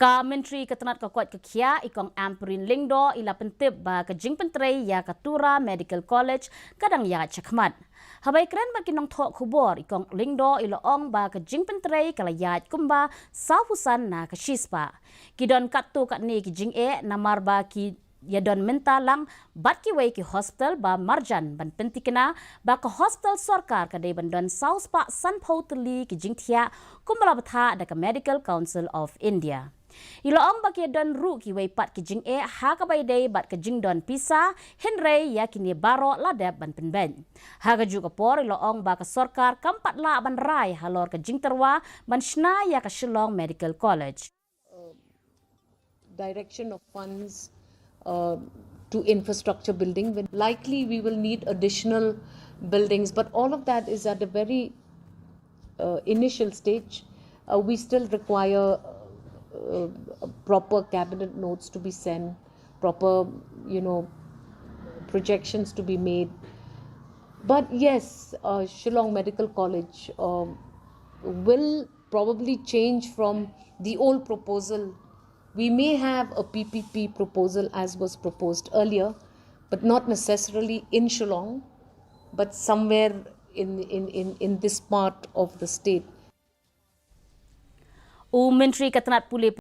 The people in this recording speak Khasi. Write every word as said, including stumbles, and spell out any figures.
Ka Myntri ka tnat ka koit ka khiah i Kong Ampareen Lyngdoh i la pyntip ba ka jingpyntrei ïa ka Tura Medical College ka dang ïaid shakhmat. Haba ïakren bad ki nongthoh khubor i Kong Lyngdoh i la ong ba ka jingpyntrei ka la ïaid kumba saw phew san na ka shispah. Ki don katto katne ki jingeh namar ba ki ïadon mynta lang bad kiwei ki hospital ba marjan ban pyntikna ba ka hospital sorkar ka dei ban don saw spah san phew tylli ki jingthiah kumba la bthah da ka Medical Council of India. I la ong ba ki ïadon ruh kiwei pat ki jingeh ha kaba ïadei bad ka jingdon pisa hynrei ïa kine baroh la dep ban pynbeit. Ha kajuh ka por i la ong ba ka sorkar kam pat lah ban rai halor ka jingtyrwa ban shna ïa ka Shillong Medical College. Direction of funds uh, to infrastructure building. When likely we will need additional buildings, but all of that is at a very uh, initial stage. Uh, we still require uh, proper cabinet notes to be sent, proper, you know, projections to be made. But yes, uh, Shillong Medical College uh, will probably change from the old proposal. We may have a P P P proposal as was proposed earlier, but not necessarily in Shillong, but somewhere in, in, in, in this part of the state. U Myntri ka tnat pule